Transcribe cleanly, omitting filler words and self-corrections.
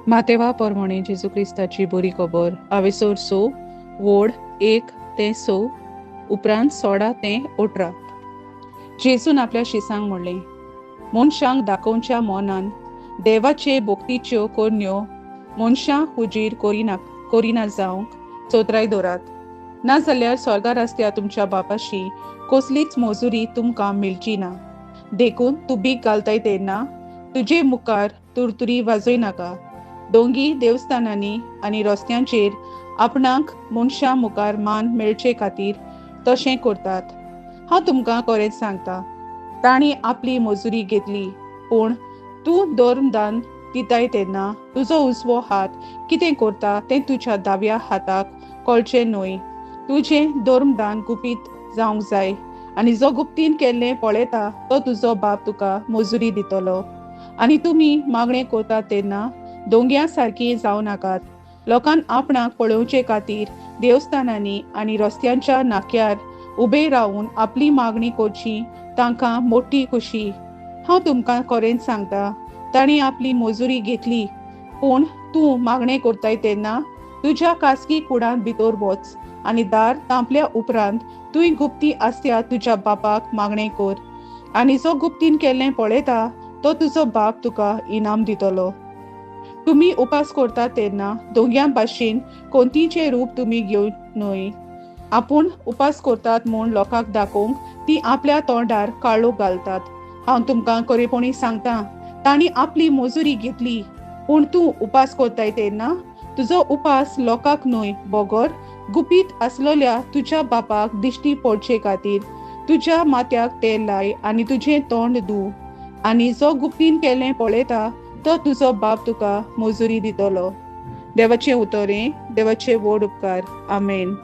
मातेवा परमणे जेजू क्रिस्ताची बरी खबर आवेसोर 6 वोड 1 ते 6 उपरांत 16 ते 18. जेजून आपल्या शिसांक म्हणलें, मनशांक दाखोवच्या मनान देवाचे भक्तीच्यो करण्यो मनशां हुजीर करिना जावंक चोत्राय दवरात, नाजाल्यार स्वर्गार आसत्या तुमच्या बापाशी कसलीच मजुरी तुमकां मेळची ना. देखून तूं भीक घालताय तेन्ना तुजे मुखार तुरतुरी वाजय नाका. दोंगी देवस्थानांनी आनी रस्त्यांचेर आपणाक मनशां मुखार मान मेळचे खातीर तशें करतात. हांव तुमकां खरेंच सांगता, तांणी आपली मजुरी घेतली. पूण तूं धर्मदान दिताय तेन्ना तुजो उजवो हात कितें करता तें तुज्या दाव्या हाताक कळचें न्हय. तुजें धर्मदान गुपीत जावंक जाय आनी जो गुप्तीन केल्लें पळयता तो तुजो बाप तुका मजुरी दितलो. आनी तुमी मागणें करतात तेन्ना दोंग्या सारकी जावं नाकात. लोकांक आपणाक पळोवचे खातीर देवस्थानांनी आनी रस्त्यांच्या नाक्यार उबे रावून आपली मागणी करची तांकां मोटी खुशी. हांव तुमकां खरेंच सांगता, तांणी आपली मजुरी घेतली. पूण तूं मागणें करताय तेन्ना तुज्या खासगी कुडांत भितर वच आनी दार तांपल्या उपरांत तुवें गुप्ती आसत्या तुज्या बापाक मागणें कर, आनी जो गुप्तीन केल्लें पळयता तो तुजो बाप तुका इनाम दितलो. तुमी उपास करतात तेन्ना दोंग्यां भाशेन कोंतीचें रूप तुमी घेवन न्हय. आपूण उपास करतात म्हूण लोकांक दाखोवंक ती आपल्या तोंडार काळो घालतात. हांव तुमकां खरेपणी सांगता, तांणी आपली मजुरी घेतली. पूण तूं उपास करताय तेन्ना तुजो उपास लोकांक न्हय बगर गुपीत आसलेल्या तुज्या बापाक दिश्टी पडचे खातीर तुज्या माथ्याक तेल लाय आनी तुजें तोंड धू, आनी जो गुप्तीन केल्लें पळयता तो तुजो बाप तुका मजुरी दितलो. देवाचें उतरें, देवाचे व्हड उपकार. आमेन.